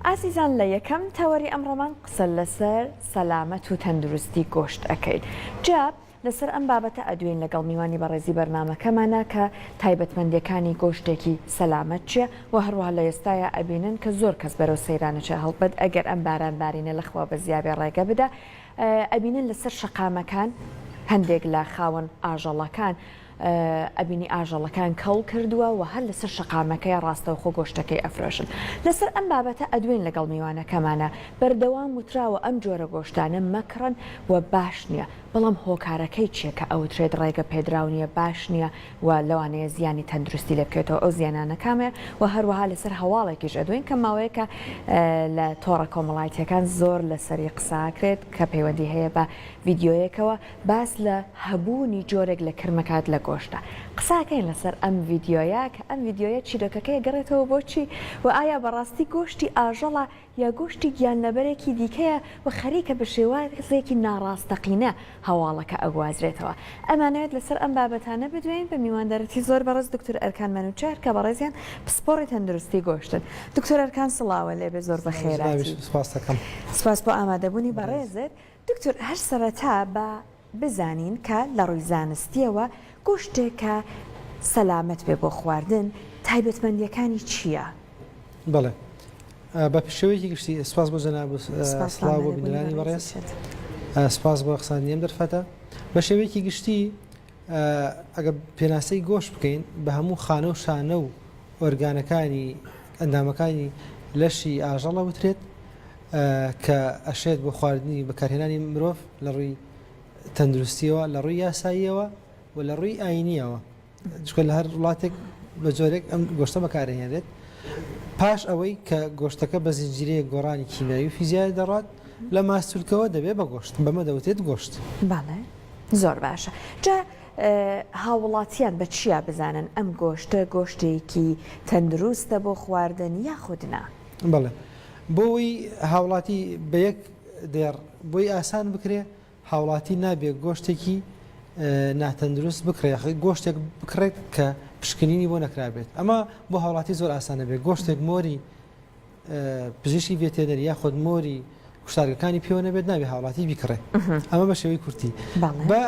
ئازیزان لە یەکەم تەوەری ئەمڕۆمان قسە لەسەر سەلامەت و تەندروستی گۆشت ئەکەین جا لەسەر ئەم بابەتە ئەدوێین لەگەڵ میوانی بەڕێزی بەرنامەکەمانا کە تایبەتمەندیەکانی گۆشتێکی سەلامەت چیە وە هەروەها لە ئێستایا ئەبینن کە زۆر کەس بەرەو سەیران ئەچێ هەڵبەت ئەگەر ئەم باران بارینە لە خوا بەزیابێ ڕێگە بدا ئەبینن لەسەر شەقامەکان هەندێک لە خاوەن ئاژەڵەکان ئەبینی ئاژەڵەکان کەوڵ کردووە و هەر لەسەر شەقامەکەی ڕاستەوخۆ گۆشتەکەی ئەفرۆشن. لەسەر ئەم بابەتە ئەدوێین لەگەڵ میوانەکەمانا. بەردەوام وتراوە ئەم جۆرە گۆشتانە مەکڕن و باش نییە، بەڵام هۆکارەکەی چییە کە ئەوترێت ڕێگە پێدراو نییە، باش نییە و لەوانەیە زیانی تەندروستی لێ بکەوێتەوە، ئەو زیانانە کامەیە و هەروەها لەسەر هەواڵێکیش ئەدوێین کە ماوەیەکە لە تۆڕە کۆمەڵایەتییەکان زۆر لەسەری قسە ئەکرێت کە پەیوەندی هەیە بە ڤیدیۆیەکەوە باس لە هەبوونی جۆرێک لە کرمەکات لە گۆشتە. قساکەین لەسەر ئەم ڤیدیۆیە کە ئەم ڤیدیۆیە چیرۆکەکەی ئەگەڕێتەوە بۆ چی و ئایا بەڕاستی گۆشتی ئاژەڵە یا گۆشتی گیانلەبەرێکی دیکەیە و خەریکە بە شێوازێکی ناڕاستەقینە هەواڵەکە ئەگوازرێتەوە. ئەمانەوێت لەسەر ئەم بابەتانە بدوێین بە میواندارەتی زۆر بەڕێز دکتۆر ئەرکان مەنوچەهر کە بەڕێزیان پسپۆڕی تەندروستی گۆشتن. دکتۆر ئەرکان سڵاوە لێبێ زۆر بەخێرهاتی. سپاس بۆ ئامادەبوونی بەڕێزت. دکتۆر هەر سەرەتا با بزانین کە لە ڕووی زانستیەوە گۆشتێک کە سەلامەت بێ بۆ خواردن تایبەتمەندیەکانی چیە؟ بەڵێ بە شێوەیەکی گشتی سپاس بۆ جەناب و سڵاو بۆ بینەرانی بەڕێز سپاس بۆ ڕەخساندنی ئەم دەرفەتە بە شێوەیەکی گشتی ئەگەر پێناسەی گۆشت بکەین بە هەموو خانە و شانە و ئۆرگانەکانی ئەندامەکانی لەشی ئاژەڵە وترێت کە ئەشێت بۆ خواردنی بەکارهێنانی مرۆڤ لە ڕووی تەندروستیەوە لە ڕووی یاساییەوە و لە ڕووی ئاینیەوە چونکە لە هەر وڵاتێک بە جۆرێک ئەم گۆشتە بەکارهێنرێت پاش ئەوەی کە گۆشتەکە بە زنجیرەیەک گۆڕانی کیمیاوی و فیزیایی دەڕات لە ماسولکەوە دەبێت بە گۆشت بەمە دەوترێت گۆشت. بەڵێ زۆر باشە جا هاووڵاتیان بە چیا بزانن ئەم گۆشتە گۆشتێکی تەندروستە بۆ خواردن یاخود نا؟ بەڵێ بۆ ئەوەی هاوڵاتی بە یەک دێڕ بۆی ئاسان بکرێ هاوڵاتی نابێ گۆشتێکی ناتەندروست بکڕێ یاخود گۆشتێک بکڕێت کە پشکنینی بۆ نەکرابێت ئەمە بۆ هاوڵاتی زۆر ئاسانە بێت گۆشتێک مۆری پزیشکی ڤێتێنەری یاخود مۆری کوشتارگەکانی پێوە نەبێت نابێ هاوڵاتی بیکڕێ ئەمە بە شێوەی کورتی بە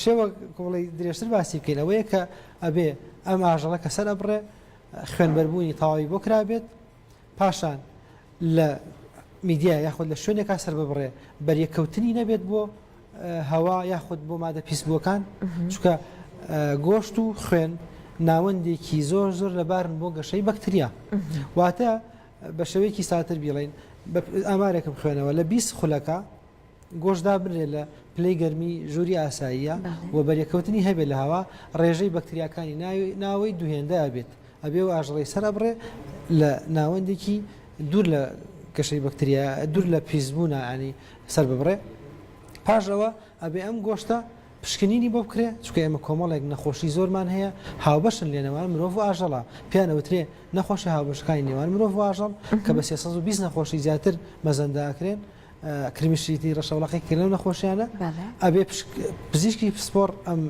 شێوە کۆڵی درێژتر باسی بکەین ئەوەیە کە ئەبێ ئەم ئاژەڵە کە سەر ئەبڕێ خوێنبەربوونی تەواوی بۆ کرابێت پاشان لە میدیا یاخود لە شوێنێکا سەرببڕێ بەریەککەوتنی نەبێت بۆ هەوا یاخود بۆ مادە پیسبووەکان چونکە گۆشت و خوێن ناوەندێکی زۆر زۆر لەبارن بۆ گەشەی بەکتریا واتە بە شێوەیەکی ساتر بیڵین ئامارێکم خوێنەوە لە 20 خولەکە گۆشت دابنرێت لە پلەی گەرمی ژووری ئاساییە و بەریەکەوتنی هەبێت لە هەوا، ڕێژەی بەکتریاکانی ناوەی دووهێندە ئەبێت، ئەبێ و ئاژەڵەی سەر ئەبڕێ لە ناوەندێکی دوور لە گەشەی بەکتریا دوور لە پیسبوونە ینی سەر ببڕێ پاش ئەوە ئەبێ ئەم گۆشتە پشکنینی بۆ بکرێ چونکە ئێمە کۆمەڵێک نەخۆشی زۆرمان هەیە هاوبەشن لێنەوان مرۆڤ و ئاژەڵە پێیان ئەوترێ نەخۆشی هاوبەشەکانی نێوان مرۆڤ و ئاژەڵ کە بە 320 نەخۆشی زیاتر مەزەندە ئەکرێن کرمی شریتی ڕەشەوڵەقی کە لەو نەخۆشیانە ئەبێ پزیشکی پسپۆڕ ئەم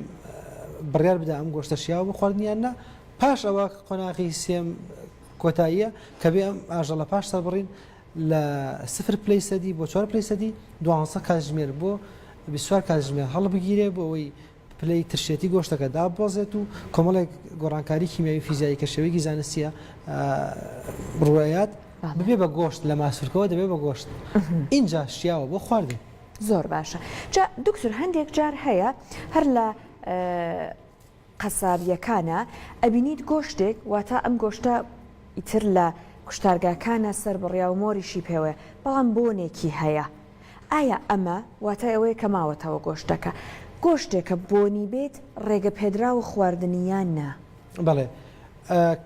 بڕیار بدا ئەم گۆشتە شیاوە بۆ خواردنیان نا پاش ئەوە قۆناغی سێم کۆتاییە کە بێ ئەم ئاژەڵە پاش سەربڕین لە سفر پلەی سەدی بۆ چوار پلەی سەدی دوانزە کاتژمێر بۆ 24 کاتژمێر هەڵبگیرێ بۆ ئەوەی پلەی ترشێتی گۆشتەکە داببەزێت و کۆمەڵێک گۆڕانکاری کیمیاوی فیزیایی کە شێوەیەکی زانستیە ڕوئەیات ببێ بە گۆشت لە ماسولکەوە دەبێ بە گۆشت ئینجا شیاوە بۆ خواردن. زۆر باشە جا دکتۆر هەندێک جار هەیە هەر لە قەسابیەکانە ئەبینیت گۆشتێک واتا ئەم گۆشتە ئیتر لە کوشتارگاکانە سەر بڕیا و مۆریشی پێوەیە بەڵام بۆنێکی هەیە ئایا ئەمە واتای ئەوەیە کە ماوەتەوە گۆشتەکە گۆشتێکە بۆنی بێت ڕێگە پێدراوە خواردنی یان نا؟ بەڵێ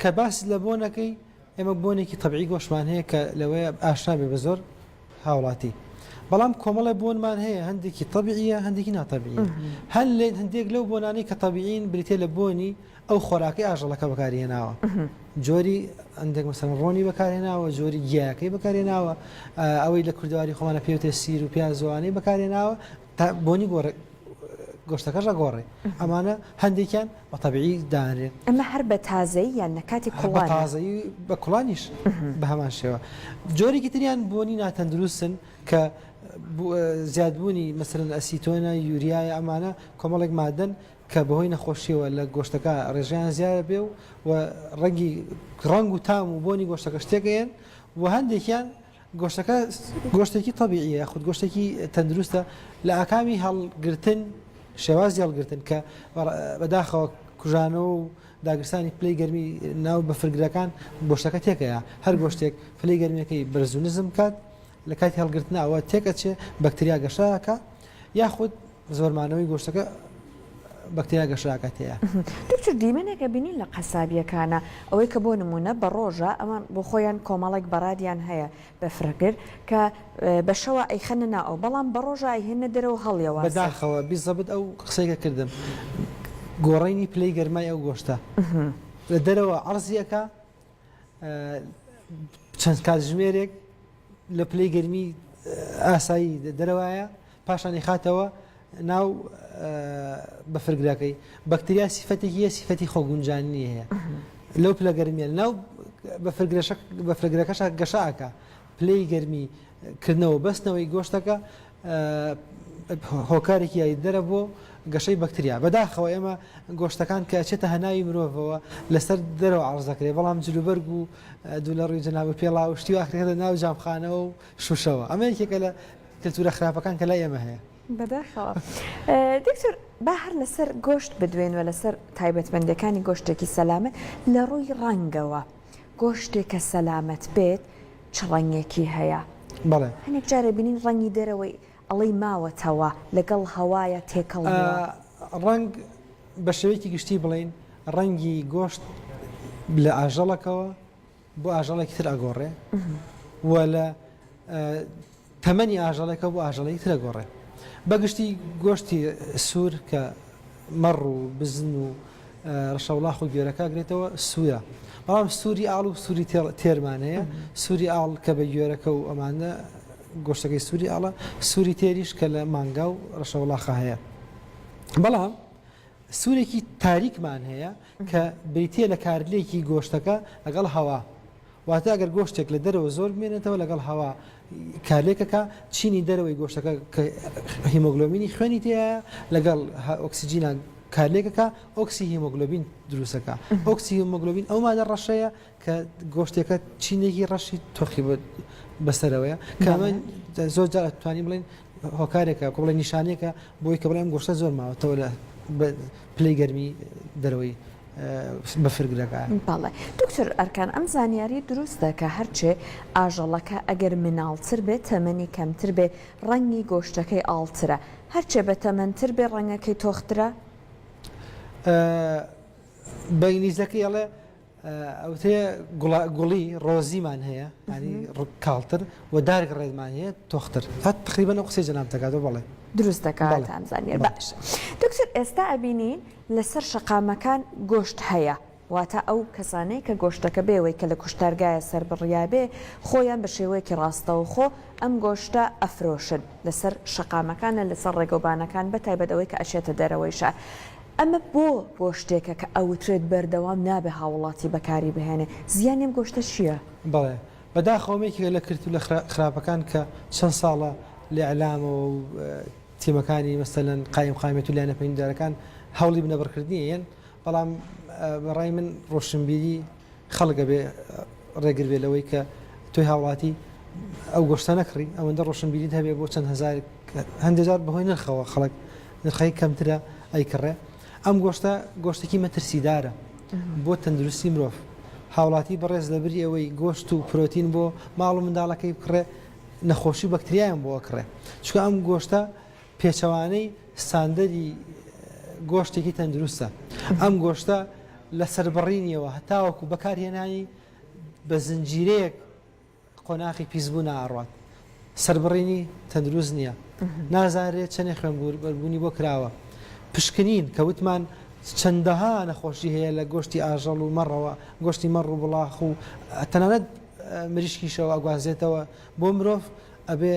کە باست لە بۆن ئەکەی ئێمە بۆنێکی تەبعی گۆشتمان هەیە کە لەوەیە ئاشنا بێ بە زۆر هاوڵاتی بەڵام کۆمەڵێ بۆنمان هەیە هەندێکی تەبیعیە هەندێکی ناتەبیعیە هەر لێ هەندێک لەو بۆنانەی کە تەبیعین بریتە لە بۆنی ئەو خۆراکەی ئاژەڵەکە بەکارهێناوە جۆری هەندێک مەسەلەن ڕۆنی بەکارهێناوە جۆری گیایەکەی بەکارهێناوە ئەوەی لە کوردەواری خۆمانە پێوتێ سیر و پیازوانەی بەکارهێناوە تا بۆنی گۆڕ. گۆشتەکەش ئەگۆڕێ. ئەمانە هەندێکیان بە تەبیعی دانرێن. ئەمە هەر بە تازەیی یان لە کاتی هەر بە کوڵانە؟ تازەیی بە کوڵانیش بە هەمان شێوە. جۆرێکی تریان بۆنی ناتەندروستن کە زیادبوونی مەسەلەن ئەسیتۆنە، یوریایە ئەمانە کۆمەڵێک مادەن کە بەهۆی نەخۆشیەوە لە گۆشتەکە ڕێژەیان زیادە بێ و و ڕەنگی ڕەنگ و تام و بۆنی گۆشتەکەش تێکەیەن و هەندێکیان گۆشتەکە گۆشتێکی تەبیعیە یاخود گۆشتێکی تەندروستە لە ئاکامی هەڵگرتن شێوازی هەڵگرتن کە بەداخەوە کوژانەوە و داگرسانی پلەی گەرمی ناو بەفرگرەکان گۆشتەکە تێکەیە هەر گۆشتێک پلەی گەرمیەکەی بەرز و نزم بکات لە کاتی هەڵگرتنە ئەوە تێکەچێ بەکتریا گەشەکە یاخود زۆرمانەوەی گۆشتەکە بەکتریا گەشەکە تێیە. دکتۆر دیمەنێک ئەبینین لە قەسابیەکانا ئەوەی کە بۆ نمونە بە ڕۆژە ئەوان بۆ خۆیان کۆمەڵێک بەڕادیان هەیە بەفرگر کە بە شەوا ئەیخەنە ناو ئەو بەڵام بە ڕۆژە ئەیهێننە دەرەوە هەڵیەواسن. بەداخەوە بیزەبت ئەو قسەی کە کردم گۆڕینی پلەی گەرمای ئەو گۆشتە لە دەرەوە عەرزی ئەکا چەند کاتژمێرێک لە پلەی گەرمی ئاسایی دەرەوایە پاشان ئەیخاتەوە ناو بەفرگرەکەی بەکتریا سیفەتێکی هەیە سیفەتی خۆگونجاندنی هەیە لەو پلە گەرمیە ناو بەفرگرەکەشە گەشە ئەکا پلەی گەرمی کردنەوە بەستنەوەی گۆشتەکە هۆکارێکی یاریدەرە بۆ گەشەی بەکتریا بەداخەوە ئێمە گۆشتەکان کە ئەچێتە هەناوی مرۆڤەوە لەسەر دەرەوە عەرز دەکرێت بەڵام جلوبەرگ و دوولەڕووی جەناب و پێڵاو و شتی وا ئەخرێتە ناو جامخانەوە و شوشەوە ئەمە یەکێکە لە کلتورە خراپەکان کە لای ئێمە هەیە. بەداخەوە دکتۆر با هەر لەسەر گۆشت بدوێن و لەسەر تایبەتمەندیەکانی گۆشتێکی سەلامەت لە ڕووی ڕەنگەوە گۆشتێک کە سەلامەت بێت چ ڕەنگێکی هەیە؟ بەڵێ. هەنێک جار ئەبینین ڕەنگی دەرەوەی ئەڵێی ماوەتەوە لەگەڵ هەوایە تێکەڵ بووە. ڕەنگ بە شێوەیەکی گشتی بڵێین ڕەنگی گۆشت لە ئاژەڵەکەوە بۆ ئاژەڵێکی تر ئەگۆڕێ و لە تەمەنی ئاژەڵێکە بۆ ئاژەڵێکی تر ئەگۆڕێ. بە گشتی گۆشتی سوور کە مەڕ و بزن و ڕەشەوڵاخ و گوێرەکە ئەگرێتەوە سوورە. بەڵام سووری ئاڵ و سووری تێرمان هەیە. سووری ئاڵ کە بە گوێرەکە و ئەمانە گۆشتەکەی سووری ئاڵە، سووری تێریش کە لە مانگا و ڕەشەوڵاخە هەیە. بەڵام سوورێکی تاریکمان هەیە کە بریتییە لە کارلێکی گۆشتەکە لەگەڵ هەوا. واتە ئەگەر گۆشتێک لە دەرەوە زۆر بمێنێتەوە لەگەڵ هەوا کارلێکەکە چینی دەرەوەی گۆشتەکە کە هیمۆگلۆبینی خوێنی تێیایە لەگەڵ ئۆکسجینا کارلێکەکە ئۆکسی هیمۆگلۆبین دروستەکە ئۆکسی هیمۆگلۆبین ئەو مادە ڕەشەیە کە گۆشتێکە چینێکی ڕەشی تۆخی بەسەرەوەیە کە ئەمە زۆر جار توانین بڵێن هۆکارێکە کۆ بڵێن نیشانەیەکە بۆی کە بڵێم گۆشتە زۆر ماوەتەوە لە پلەی گەرمی دەرەوەی بەفرگرەکە. بەڵێ دکتۆر ئەرکان ئەم زانیاریە دروستە کە هەرچێ ئاژەڵەکە ئەگەر مناڵتر بێ تەمەنی کەمتر بێ ڕەنگی گۆشتەکەی ئاڵترە هەرچێ بەتەمەنتر بێ ڕەنگەکەی تۆخترە؟ بە ئینگلیزەکەی ئەڵێ ئەوترێ گوڵی ڕۆزیمان هەیە ینی کاڵتر و dark red مان هەیە تۆختر هەر تقریبا ئەو قسەی جەناب دەکاتەوە بەڵێ دروست دەکات ئەم زانیار باش دکتۆر ئێستا ئەبینین لەسەر شەقامەکان گۆشت هەیە واتە ئەو کەسانەی کە گۆشتەکە بێوەی کە لە کوشتارگایە سەربڕیابێ خۆیان بە شێوەیەکی ڕاستەوخۆ ئەم گۆشتە ئەفرۆشن لەسەر شەقامەکانە لەسەر ڕێگەوبانەکان بە تایبەت ئەوەی کە ئەچێتە دەرەوەی شار ئەمە بۆ گۆشتێکە کە ئەوترێت بەردەوام نابێ هاوڵاتی بەکاری بهێنێ زیانی ئەم گۆشتە چیە؟ بەڵێ بەداخەوە ئەمە یەکێکە لە کرت و لە خراپەکان کە چەند ساڵە لە ئیعلامەوە و تیمەکانی مەسەلەن قایمقامیەت و لایەنە پەیوەندیدارەکان هەوڵی بنەبڕکردنی ئەیەن بەڵام بەڕای من ڕۆشنبیری خەڵک ئەبێ ڕێگر بێ لەوەی کە تۆی هاوڵاتی ئەو گۆشتە نەکڕی ئەوەندە ڕۆشنبیریت هەبێ بۆ چەند هەزار هەندێک جار بەهۆی نرخەوە خەڵک نرخەکەی کەمترە ئەیکڕێ ئەم گۆشتە گۆشتێکی مەترسیدارە بۆ تەندروستی مرۆڤ هاوڵاتی بەڕێز لەبری ئەوەی گۆشت و پرۆتین بۆ ماڵ و منداڵەکەی بکڕێ نەخۆشی و بەکتریایان بۆ ئەکڕێ چونکە ئەم گۆشتە پێچەوانەی ستاندەری گۆشتێکی تەندروستە ئەم گۆشتە لە سەربڕینیەوە هەتاوەکو بەکارهێنانی بە زنجیرەیەک قۆناخی پیسبوونا ئەڕوات سەربڕینی تەندروست نییە نازانرێت چەندێ خوێنبەربوونی بۆ کراوە پشکنین کە وتمان چەندەها نەخۆشی هەیە لە گۆشتی ئاژەڵ و مەڕەوە گۆشتی مەڕ و بڵاخ و تەنانەت مریشکیشەوە ئەگوازێتەوە بۆ مرۆڤ ئەبێ.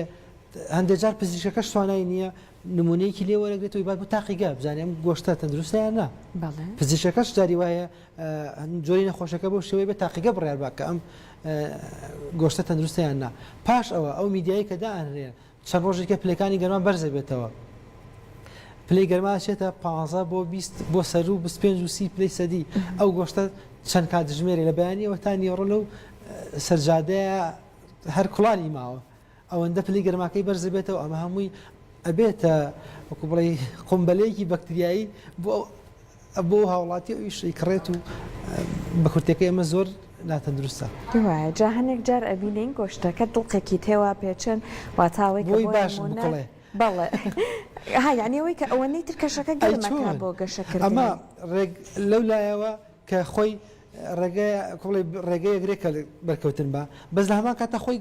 هەندێک جار پزیشکەکەش توانای نییە نمونەیەکی لێ وەرەگرێتەوە بات بۆ تاقیگە بزانێ ئەم گۆشتە تەندروستە یان نا. پزیشکەکەش جاری وایە جۆری نەخۆشەکە بەو شێوەی بە تاقیگە بڕیار با کە ئەم گۆشتە تەندروستە یان نا. پاش ئەوە ئەو میدیایی کە دائەنرێن چەند ڕۆژێکە پلەکانی گەرما بەرزە بێتەوە پلەی گەرما چێتە 15 بۆ 20 بۆ سەرو 25 و 30 پلەی سەدی ئەو گۆشتە چەند کاتژمێرێ لە بەیانیەوە تا نیوەڕۆ لەو سەرجادەیە هەر کوڵانی ماوە ئەوەندە پلەی گەرماکەی بەرز بێتەوە ئەمە هەمووی ئەبێتە وەکو بڵێ قومبەلەیەکی بەکتریایی بۆ بۆ هاوڵاتی ئەویش ئەیکڕێت و بە کورتەکەی ئەمە زۆر ناتەندروستە. وایە جا هەنێک جار ئەبینین گۆشتەکە دڵقێکی تێوا پێچن واتا ئەوەی کە بۆی باش بکڵێ. بەڵێ ها یانی ئەوەی کە ئەوەندەی تر کەشەکە ئەی گەرم ئەکا چۆن بۆ گەشەکردنی. ئەمە ڕێک لەو لایەوە کە خۆی ڕێگەیە کوڵی ڕێگەیەک رێک کە بەرکەوتن بە بەس لە هەمان کاتە خۆی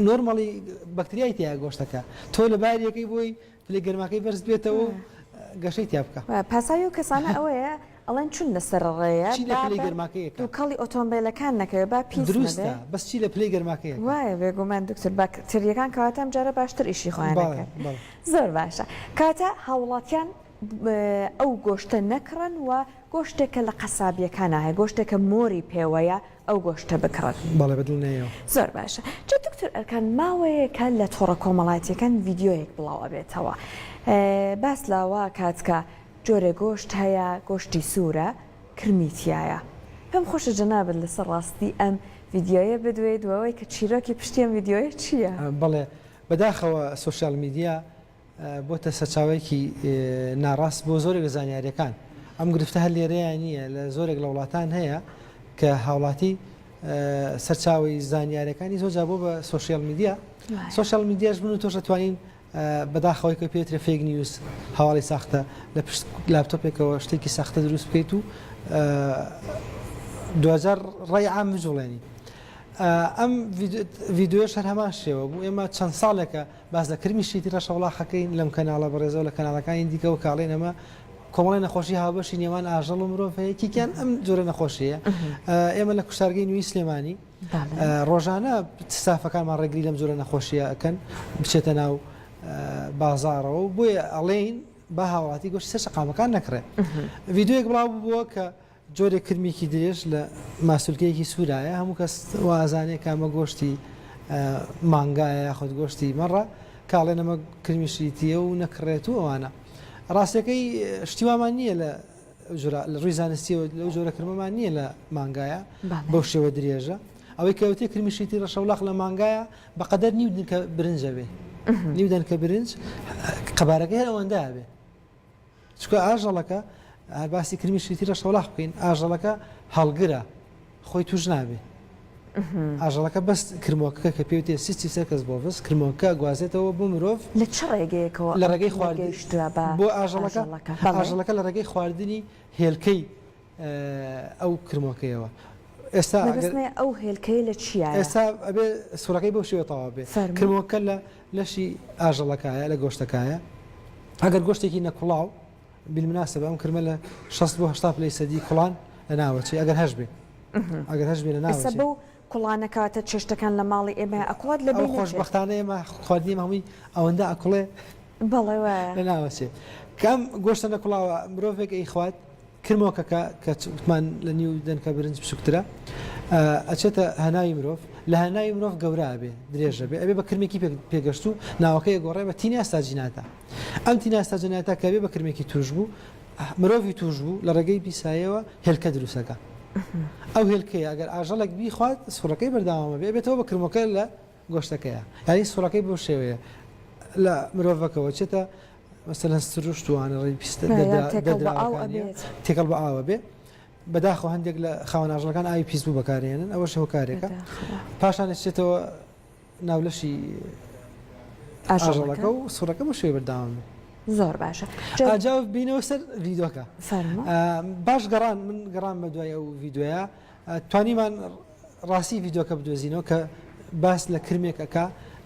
نۆرمەڵی بەکتریای تیا گۆشتەکە تۆ لە باریەکەی بۆی پلەی گەرماکەی بەرز بێتەوە و گەشەی تیا بکا. پاساوی ئەو کەسانە ئەوەیە ئەڵێن چون لەسەر ڕێیە چی لە با پلەی بەر گەرماکەی ئەکا؟ دووکەڵی ئۆتۆمبێلەکان نەکەوێ با پیس نەبێ. دروستە بەس چی لە پلەی گەرماکەی ئەکا؟ وایە بێگومان دکتۆر باکتریەکان کەواتە ئەم جارە باشتر ئیشی خۆیان بەڵێ ئەکەن بەڵێ. زۆر باشە کەواتە هاوڵاتیان ئەو گۆشتە نەکڕن و گۆشتێک کە لە قەسابیەکانا هەیە گۆشتێک کە مۆری پێوەیە ئەو گۆشتە بکڕن. بەڵێ بە دڵنیایەوە. زۆر باشە جا دکتۆر ئەرکان ماوەیەکە لە تۆڕە کۆمەڵایەتیەکان ڤیدیۆیەک بڵاو ئەبێتەوە باس لەوە ئەکات کە جۆرێ گۆشت هەیە گۆشتی سوورە کرمی تیایە پێم خۆشە جەنابت لەسەر ڕاستی ئەم ڤیدیۆیە بدوێیت و ئەوەی کە چیرۆکی پشتی ئەم ڤیدیۆیە چییە؟ بەڵێ بەداخەوە سۆشیال میدیا بۆتە سەرچاوەیەکی ناڕاست بۆ زۆرێک لە زانیاریەکان. ئەم گرفتە هەر لێرەیا نییە، لە زۆرێک لە وڵاتان هەیە کە هاوڵاتی سەرچاوەی زانیارەکانی زۆر جار بۆ بە سۆشیال میدیا. سۆشیال میدیاش من و تۆش ئەتوانین بەداخەوەی کە پێترێ fake news هەواڵی ساختە لە پشت لاپتۆپێکەوە شتێکی ساختە دروست بکەیت و دواجار ڕای عام بجوڵێنی. ئەم ڤیدیۆیەش هەر هەمان شێوە بوو. ئێمە چەند ساڵێکە باس لە کرمی شیتی ڕەشەوڵاخەکەین لەم کەناڵە بەڕێزەوە لە کەناڵەکانی دیکەوە کە ئەڵێن ئەمە کۆمەڵی نەخۆشی هاوبەشی نێوان ئاژەڵ و مرۆڤ هەیە یەکێکیان ئەم جۆرە نەخۆشیە ئێمە لە کوشتارگەی نوێی سلێمانی ڕۆژانە ستافەکانمان ڕێگری لەم جۆرە نەخۆشیە ئەکەن بچێتە ناو بازاڕەوە بۆیە ئەڵێین با هاوڵاتی گۆشتی سەر شەقامەکان نەکڕێ ڤیدیۆیەک بڵاو بووە کە جۆرێک کرمێکی درێژ لە ماسولکەیەکی سوورایە، هەموو کەس وا ئەزانێ کە ئەمە گۆشتی مانگایە یاخود گۆشتی مەڕە، کە ئەڵێن ئەمە کرمی شریتییە و نەکڕێت و ئەوانە. ڕاستیەکەی شتی وامان نییە لە جۆرە لە ڕووی زانستیەوە لەو جۆرە کرمەمان نییە لە مانگایە بەو شێوە درێژە. ئەوەی کە وتێ کرمی شریتی ڕەشەوڵاخ لە مانگایە بەقەدەر نیو دنکە برنج ئەبێ. نیو دەنکە برنج قەبارەکەی هەر ئەوەندە ئەبێ. چونکە ئاژەڵەکە، هەر باسی کرمی شریتی ڕەشەوڵاخ بکەین، ئاژەڵەکە هەڵگرە، خۆی توش نابێ. ئاژەڵەکە بەس کرمۆکەکە کە پێوتێ cysticercus bovis، کرمۆکە ئەگوازێتەوە بۆ مرۆڤ. لە چ ڕێگەیەکەوە لە ڕێگەی خواردن گەیشتووە بە بۆ ئاژەڵەکە؟ ئاژەڵەکە لە ڕێگەی خواردنی هێلکەی ئەو کرمۆکەیەوە. ئێستا مەبەستمە ئەو هێلکەیە لە چیایە؟ ئێستا ئەبێ سوڕەکەی بەو شێوە تەواو بێ. کرمۆکە لە لەشی ئاژەڵەکایە لە گۆشتەکایە. ئەگەر گۆشتێکی نەکوڵاو بالمناسبە ئەم کرمە لە 60 بۆ 80 پلەی سەدی کوڵان لە ناوەچێ ئەگەر هەش بێ ئەگەر هەش بێ لە ناوەچێ. بەو کوڵانە کاتە چێشتەکان لە ماڵی ئێمە ئەکوڵات لە بین خۆشبەختانە ئێمە خواردنی هەمووی ئەوەندە ئەکوڵێ بەڵێ وایە لە ناوەچێ. کام گۆشتە نەکوڵاوە مرۆڤێک ئەیخوات کرمۆکەکە کە وتمان لە نیو دەنکە برنج بچووکترە ئەچێتە هەناوی مرۆڤ لە هەناوی مرۆڤ گەورە ئەبێ درێژە بێ ئەبێ بە کرمێکی پێگەشت و ناوەکەی گۆڕێ بە Taenia saginata ئەم Taenia saginata کە بێ بە کرمێکی توش بوو مرۆڤی توش بوو لە ڕێگەی پیسایەوە هێلکە دروستەکە ئەو هێلکەیە ئەگەر ئاژەڵێک بیخوات سوڕەکەی بەردەوامە بێ بێتەوە بە کرمۆکە لە گۆشتەکەیە یانی سوڕەکەی بەو شێوەیە لە مرۆڤەکەوە چێتە مەسەلەن سروشت و ئانە ڕێی پیستە دەردراوەکانیە تێکەڵ بە ئاوە بێ بەداخەوە هەندێک لە خاوەن ئاژەڵەکان ئاوی پیس بوو بەکارێنن ئەوەش هۆکارێکە پاشان ئەچێتەوە ناو لەشی ئاژەڵەکە و سوڕەکە بە شێوەی بەردەوام بێ. زۆر باشە ئاجا بینەوە سەر ڤیدۆکە باش گەڕان من گەڕان بە دوای ئەو ڤیدۆیە توانیمان ڕاستی ڤیدۆکە بدۆزینەوە کە باس لە کرمێک ئەکا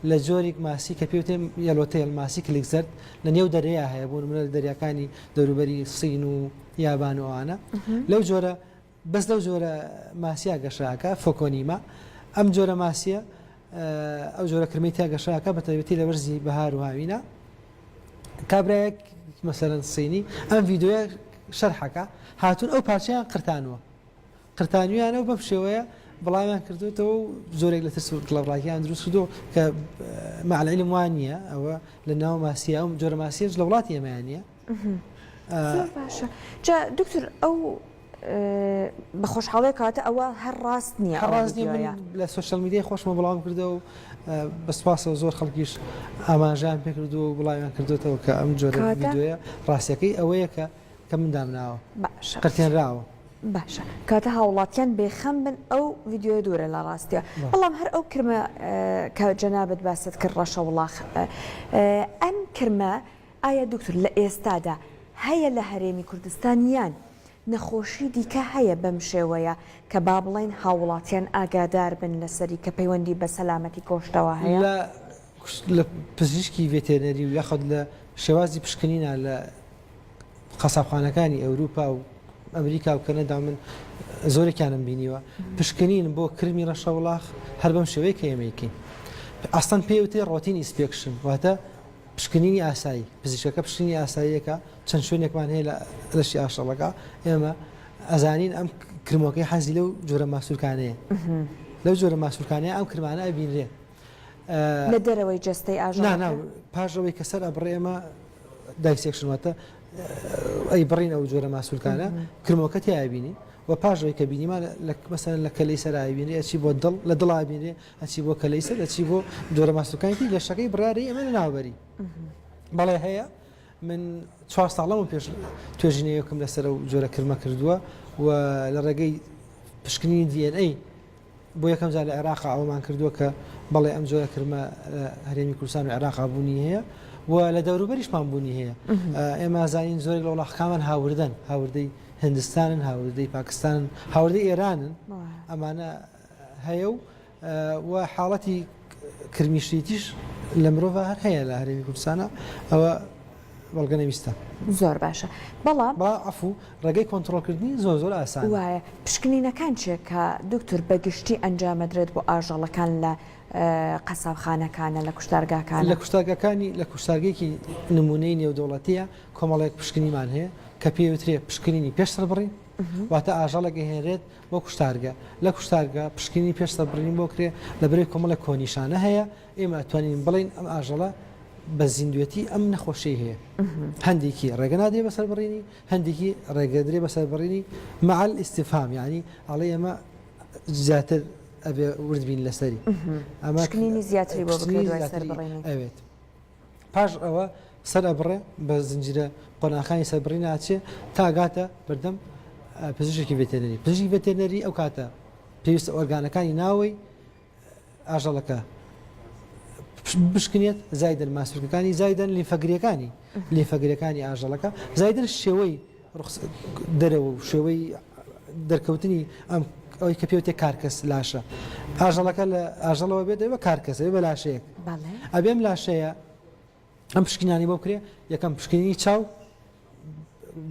لە جۆریک ماسی کە پێوتێ yellowtail ماسی کلک زەرد لە نێو دەریا هەیە بۆ نمونە لە دەریاکانی دەوروبەری سین و یابان و ئەوانە لەو جۆرە بەس لەو جۆرە ماسیا گەشاکە Phocoena ئەم جۆرە ماسیە. ئەو جۆرە کرمەی تیا گەشاکە بە تایبەتی لە وەرزی بەهار و هاوینە کابرایەک مەسەرەن سینی ئەم ڤیددیوە شەرحەکە هاتوون ئەو پارچەیان قرتانوە قرتانویانە و بەم شێوەیە بڵاویان کردوێتەوە و زۆرێک لە ترس و دڵەڕاکیان دروست کردو کە مع العلم وان نییە ئەوە لە ناو ماسیە ئەو جۆرە ماسیەش لە وڵاتی ئێمەیان نییە زۆر باشە جا دکتۆر ئەو بە خۆشحاڵێ کاتە ئەوە هەر ڕاست نییە هەر ڕاست نییە من لە social media ی خۆشمە بڵاوم کردەوە و بە سوپاسەوە زۆر خەڵکیش ئاماژەیان پێکردووە و بڵاویان کردوێتەوە کە ئەم جۆرە ڤیدیۆیە ڕاستیەکەی ئەوەیە کە کە من دامناوە باشە قرتێنراوە. باشە کاتە هاوڵاتیان بێخەم بن ئەو ڤیدیۆیە دوورە لە ڕاستیە بەڵام هەر ئەو کرمە کە جەنابت باست کرد ڕەشە وڵاخ ئەم کرمە ئایا دکتور لە ئێستادا هەیە لە هەرێمی کوردستان یان نەخۆشی دیکە هەیە بەم شێوەیە کە با بڵێین هاووڵاتیان ئاگادار بن لەسەری کە پەیوەندی بە سەلامەتی گۆشتەوە هەیە؟ لە لە پزیشکی ڤێتێرنەری و یاخود لە شێوازی پشکنینە لە قەسابخانەکانی ئەوروپا و ئەمریکا و کەنەدا من زۆرێکیانم بینیوە پشکنین بۆ کرمی ڕەشەوڵاخ هەر بەم شێوەیە کە ئێمەیکەین ئەسڵەن پێی وترێ routine inspection واتە پشکنینی ئاسایی، پزیشکەکە پشکنینی ئاساییەکە، چەند شوێنێکمان هەیە لە لەشی ئاژەڵەکە، ئێمە ئەزانین ئەم کرمۆکەی حەزی لەو جۆرە ماسولکانەیە، لەو جۆرە ماسولکانەیە ئەم کرمانە ئەبینرێ. لە دەرەوەی جەستەی ئاژەڵەکە؟ نا نا، پاش ئەوەی کە سەر ئەبڕێ ئێمە dissection واتە ئەیبڕین ئەو جۆرە ماسولکانە، کرمۆکە تیا ئەبینین و پاش ئەوەی کە بینیمان مەسەلەن لە کەلەی سەر ئەبینرێ ئەچی بۆ دڵ، لە دڵ ئەبینرێ ئەچی بۆ کەلەی سەر ئەچی بۆ جۆرە ماسولکانی تری لەشەکەی بڕیارەی ئەمە لەناوبەری بەڵێ هەیە من چوار ساڵەمە پێش توێژینەوەکم لەسەر ئەو جۆرە کرمە کردووە و لە ڕێگەی پشکنینی DNA بۆ یەکەم جار لە عێراق ئەومان کردووە کە بەڵێ ئەم جۆرە کرمە هەرێمی کوردستان و عێراق بوونی هەیە و لە دەوروبەریشمان بوونی هەیە ئێمە زانین زۆرێک لە وڵاخەکانمان هاوردەن هاوردەی هندستانن هاوردەی پاکستانن هاوردەی ئێرانن ئەمانە هەیە و و حاڵەتی کرمی شریتیش لە مرۆڤ هەر هەیە لە هەرێمی کوردستانە ئەوە بەڵگە نەویستە. زۆر باشە بەڵام. بەڵام عەفو ڕێگەی کۆنتڕۆڵکردنی زۆر زۆر ئاسانە. وایە پشکنینەکان چیە کە دکتۆر بە گشتی ئەنجامەدرێت بۆ ئاژەڵەکان لە قەسابخانەکانە لە کوشتارگاکانە؟ لە کوشتارگەکانی لە کوشتارگەیەکی نمونەی نێودەوڵەتیە کۆمەڵێک پشکنیمان هەیە کە پێی وترێ پشکنینی پێش سەربڕین واتە ئاژەڵێک ئەهێنرێت بۆ کوشتارگە، لە کوشتارگە پشکنینی پێش سەربڕینی بۆ کرێ، لەبەرئەوەی کۆمەڵێک کۆنیشانە هەیە، ئێمە ئەتوانین بڵێین ئەم ئاژەڵە بە زیندوێتی ئەم نەخۆشیەی هەیە. هەندێکی ڕێگە نادرێ بە سەربڕینی، هەندێکی ڕێگە درێ بە سەربڕینی مع الاستفهام یانی ئەڵێ ئێمە زیاتر ئەبێ ورد بین لەسەری. ئەمە پشکنینی زیاتری بۆ بکرێ دوای سەربڕینی. ئەوێت. پاش ئەوە سەر ئەبڕێ بە زنجیرە قۆناخانی سەربڕین ئاچێ تا ئەگاتە بەردەم پزیشکی ڤێتێرنەری پزیشکی ڤێتێرنەری ئەو کاتە پێویستە ئۆرگانەکانی ناوەی ئاژەڵەکە بشکنێت زایدن ماسولکەکانی زایدن لیفەگرەکانی لیفەگرەکانی ئاژەڵەکە زایدن شێوەی دەرەوە و شێوەی دەرکەوتنی ئەم ئەوەی کە پێوتێ carcass لاشە ئاژەڵەکە لە ئاژەڵەوە بێت بە carcass ە بە لاشەیەک ئەبێم لاشەیە ئەم پشکنانی بۆ بکرێ یەکەم پشکنینی چاو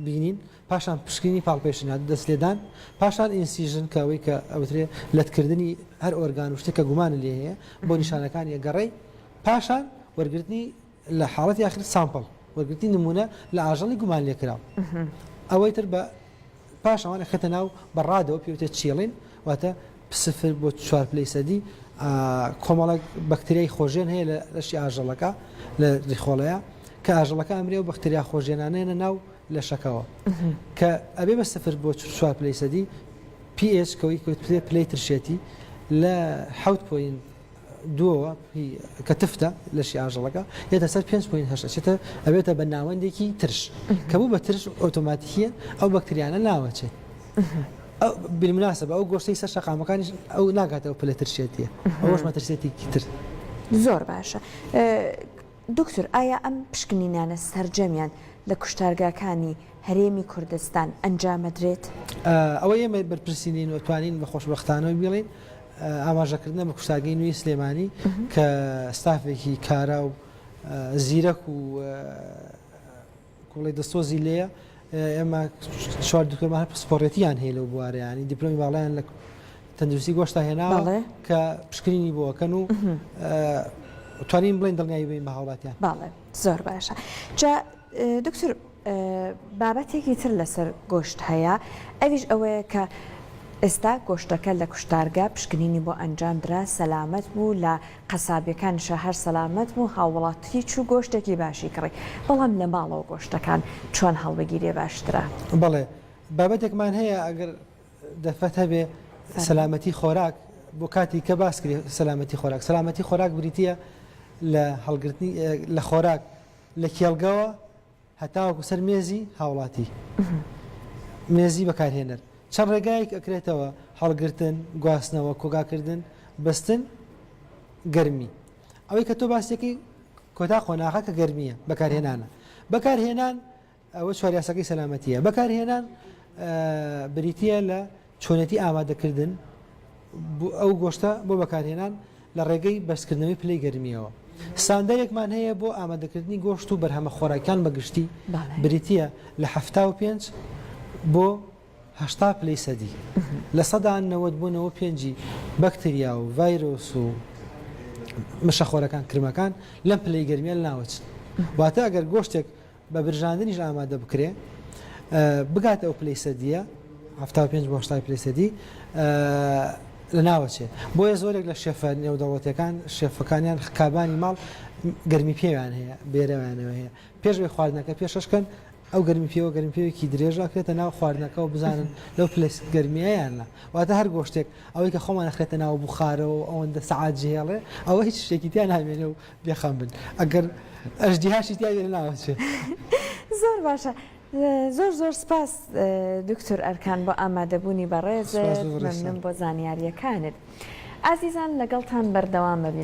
بینین پاشان پشکنینی palpation دەست لێدان پاشان incision کە ئەوەی کە ئەوترێ لەتکردنی هەر ئۆرگان و شتێک کە گومان لێ هەیە بۆ نیشانەکانی گەڕێی پاشان وەرگرتنی لە حاڵەتی ئاخر sample، وەرگرتنی نموونە لە ئاژەڵی گومانلێکراو. ئەوەی تر بە پاش ئەوان ئەخرێتە ناو بەڕادەوە پێی وترێت chilling، واتە سفر بۆ چوار پلەی سەدی، کۆمەڵێک بەکتریای خۆژێن هەیە لە لەشی ئاژەڵەکە لە ریخۆڵەیە کە ئاژەڵەکە ئەمرێ و بەکتریا خۆژێنانەیەنە ناو لەشەکەوە کە ئەبێ بە سفر بۆ چوار پلەی سەدی pH کەوەی پلەی ترشێتی لە حەوت point دووەوە هی کە تفتە لەشی ئاژەڵەکە یەتە سەر 5.8 ئەچێتە ئەبێتە بە ناوەندێکی ترش کە بوو بە ترش ئۆتۆماتیکیە ئەو بەکتریانە ناوەچێت بالمناسبە ئەو گۆشتەی سەر شەقامەکانیش ئەو ناگاتەوە پلە ترشێتیە ئەوەش مەترسێتێکی تر. زۆر باشە دکتۆر ئایا ئەم پشکنینانە سەرجەمیان لە کوشتارگاکانی هەرێمی کوردستان ئەنجامەدرێت؟ ئەوەی ئێمە بەرپرسی نین و توانین بە خۆشبەختانەوە بیڵێین ئاماژەکردنە بە کوشتارگەی نوێی سلێمانی کە ستافێکی کارا و زیرەک و کوڵی دەستۆزی لێیە ئێمە چوار دکتۆرمان هەر پسپۆڕێتیان هەیە لەو بوارەیانی دیپلۆمی باڵیان لە. تەندروستی گۆشتا هێناوە کە پشکنینی بۆ ئەکەن و توانین بڵێن دڵنیایی بین بە هاوڵاتیان. بەڵێ زۆر باشە جا دکتۆر بابەتێکی تر لەسەر گۆشت هەیە ئەویش ئەوەیە کە ئێستا گۆشتەکە لە کوشتارگە پشکنینی بۆ ئەنجام درا سەلامەت بوو لە قەسابیەکانیشا هەر سەلامەت بوو هاووڵاتی چوو گۆشتێکی باشی کڕی بەڵام لە ماڵەوە گۆشتەکان چۆن هەڵبگیرێ باشترە؟ بەڵێ بابەتێکمان هەیە ئەگەر دەرفەت هەبێ سەلامەتی خۆراک بۆ کاتی کە باس کرێ سەلامەتی خۆراک سەلامەتی خۆراک بریتە لە هەڵگرتنی لە خۆراک لە کێڵگەوە هەتاوەکو سەر مێزی هاوڵاتی مێزی بەکارهێنەر چەند ڕێگایەک ئەکرێتەوە هەڵگرتن گواستنەوە کۆگاکردن بەستن گەرمی ئەوەی کە تۆ باسیەکەی کۆتا قۆناغە کە گەرمیە بەکارهێنانە بەکارهێنان ئەوە چواریاسەکەی سەلامەتیە بەکارهێنان بریتە لە چۆنێتی ئامادەکردن ئەو گۆشتە بۆ بەکارهێنان لە ڕێگەی بەرزکردنەوەی پلەی گەرمییەوە. ستاندەرێکمان هەیە بۆ ئامادەکردنی گۆشت و بەرهەمە خۆراکیان بە گشتی بریتییە لە 75 بۆ 80 پلەی سەدی. 90% بۆ 95 ی بەکتریا و ڤایرۆس و مشەخۆرەکان، کرمەکان لەم پلەی گەرمییە لەناوەچن. واتە ئەگەر گۆشتێک بە برژاندنیش ئامادە بکرێ بگاتە ئەو پلەی سەدیە 75 بۆ 80 پلەی سەدی لە ناوەچێ بۆیە زۆرێک لە شێفە نێودەوڵەتەکان شێفەکانیان کابانی ماڵ گەرمی پێیان هەیە بێرەوانەوە هەیە پێش بێ خواردنەکە پێشەشکەن ئەو گەرمی پێوە گەرمی پێوێکی درێژ ئەکرێتە ناو خواردنەکەەوە بزانن لەو پلەی گەرمیەیان نا واتە هەر گۆشتێک ئەوەی کە خۆمان ئەخرێتە ناو بوخارەوە ئەوەندە سەعات جێڵێ ئەوە هیچ شتێکی تیا نامێنێ و بێخەم بن ئەگەر ئەژدیهاشی تیا بێ لەناوەچێ. زۆر باشە زۆر زۆر سپاس دکتۆر ئەرکان بۆ ئامادەبوونی بەڕێزت مەمنون بۆ زانیاریەکانت ئازیزان لەگەڵتان بەردەوام ئەبین.